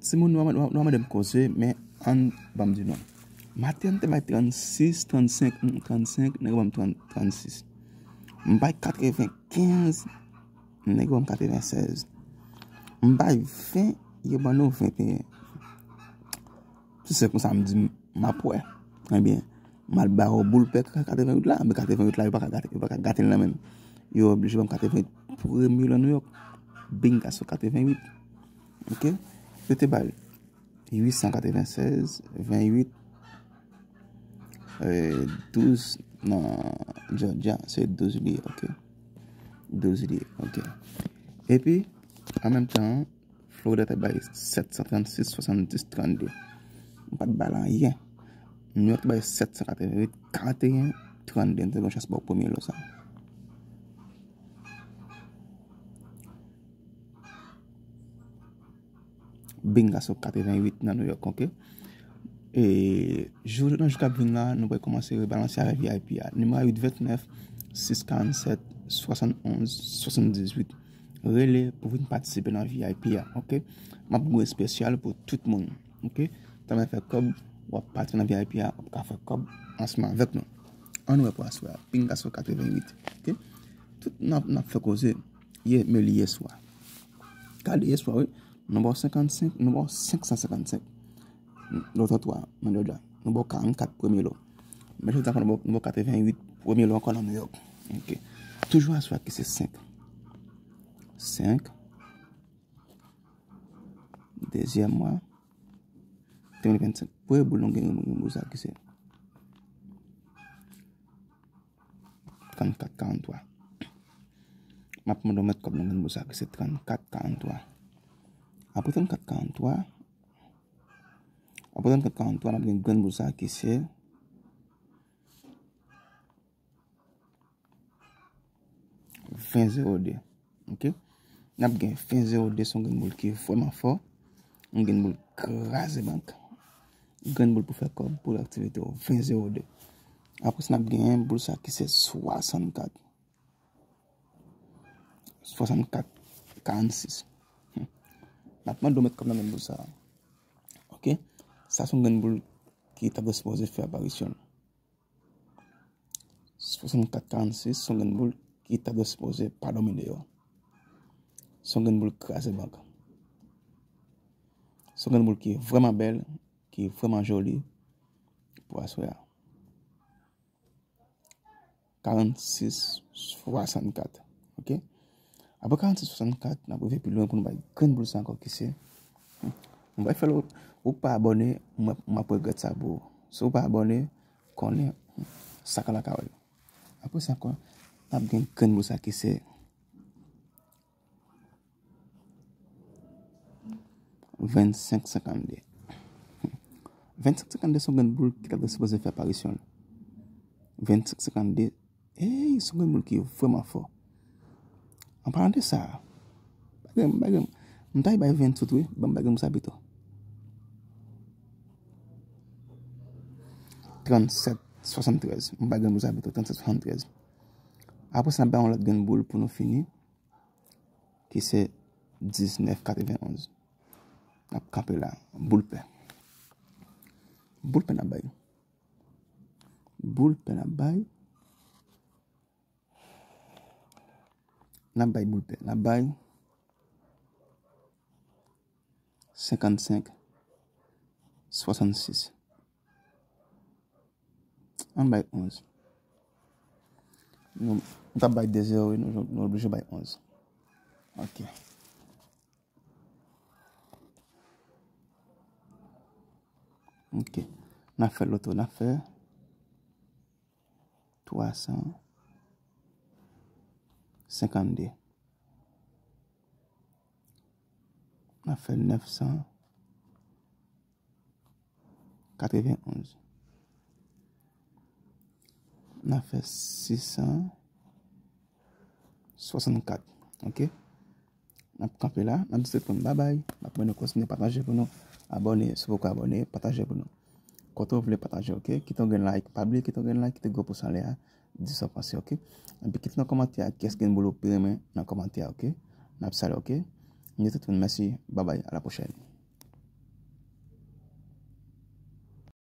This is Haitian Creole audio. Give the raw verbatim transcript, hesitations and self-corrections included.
Timoun, nou, nou, nou mande m koze, men ann ban m di nou. Maten, m te bay trannsis, trannsenk, mm, trannsenk, nèg yo ban m trant, trannsis. M bay katrevenkenz, nèg yo ban m katrevensèz. M bay ven, yo ban nou venteyen. Si se konsa, m di, m ap wè. Ebyen, m al ba yo boul pè katrevenwit la, men katrevenwit la, yo pa ka gate, yo pa ka gate l nan men m. Yo oblije ban m katrevenwit premye lan Nouyòk. Bingaso katrevenwit. Ok? Yo te bay uit san katrevensèz, venwit, eh, douz nan Georgia, se douz li ye, ok? Douz li ye, ok. Epi, an menm tan, Florida te bay sèt san trannsis, swasanndis, trannde. M pa t ba l anyen. New York te bay sèt san katrevenwit, karanteyen, trannde. M te gen chans ba w premye lo sa. Bingaso katrevenwit nan Nouyòk, ok? E, jou, nan jou k ap vin la, nou pral kòmanse rebalanse avèk V I P a. Nimewo a uit vennèf, sis karannsèt, swasannonz, swasanndizuit. Rele pou vin patisipe nan V I P a, ok? M ap gen espesyal pou tout moun, ok? Tanmen fè kòb, w ap patisipe nan V I P a, w ap ka fè kòb ansanm avèk nou. Ann wè pou aswè a, Bingaso katrevenwit, ok? Tout n ap, n ap fè koze, ye, men li yèswa. Gade yèswa, wi. Nou ba w senkannsenk, nou ba w senk san senkannsenk. Loto twa, nan Georgia. Nou ba w karannkat premye lo. Men jodi a, nou ba w, nou ba w katrevenwit premye lo ankò nan Nouyòk. Ok. Toujou aswè a ki se senk. Senk. Dezyèm mwa. De mil vennsenk. Premye boul nou gen, nou gen boul sa ki se trannkat karanntwa. M ap mande w met kòb nan grenn boul sa ki se trannkat karanntwa. Apre trannkat karanntwa, apre trannkat karanntwa, n ap gen grenn boul sa ki se ven zewo de. Ok? N ap gen ven zewo de, se yon grenn boul ki vrèman fò. Yon grenn boul kraze bank. Grenn boul pou fè kòb, pou aktivite w, ven zewo de. Apre sa, n ap gen boul sa ki se swasannkat. Swasannkat karannsis. Hmm. N ap mande w met kòb nan grenn boul sa a. Ok? Sa se yon grenn boul ki ta dwe sipoze fè aparisyon l. Swasannkat karannsis, se yon grenn boul ki ta dwe sipoze pa dòmi deyò. Se yon grenn boul kraze bank. Se yon grenn boul ki vrèman bèl, ki vrèman joli pou aswè a. Karannsis swasannkat. Ok? Apre karannsis swasannkat, n ap rive pi lwen pou nou bay grenn boul sa ankò ki se. Hmm. Mwen bay fè l ou, ou pa abòne, mwen, mwen ap regrèt sa pou ou. Si ou pa abòne, konnen, hmm, sa ka lakay ou. Apre sa ankò, n ap gen grenn boul sa ki se vennsenk senkannde. Vennsenk senkannde se yon grenn boul ki ta dwe sipoze fè aparisyon l. Vennsenk senkannde, ey, se yon grenn boul ki vrèman fò. An palan de sa, bagay, bagay, m ta bay vennsenk wi, ban m bay grenn boul sa pito. Trannsèt swasanntrèz, m bay grenn boul sa pito, trannsèt swasanntrèz. Apre sa, n ap bay yon lòt grenn boul pou nou fini. Ki se diznèf katrevenonz. N ap kanpe la. Boul pè. Boul pè n ap bay. Boul pè n ap bay. N ap bay boul pè. N ap bay senkannsenk swasannsis. Ann bay onz. Nou, nou t ap bay de zewo, nou, nou oblije bay onz. Ok. Ok. N ap fè loto, n ap fè twa san senkannde. N ap fè nèf san katrevenonz. N ap fè sis san swasannkat. Ok? N ap kanpe la. N ap di tout moun babay. N ap mande w kontinye pataje pou nou. Abòne, si w poko abòne, pataje pou nou. Kote w vle pataje, ok? Kite yon grenn like. Pa bliye kite yon grenn like, kite gwo pous anlè a. Di sa w panse, ok? Epi kite nan kòmantè a kiyès grenn boul ou pi renmen nan kòmantè a, ok? N ap salye, ok? M di tout moun mèsi. Babay, a la pwochèn.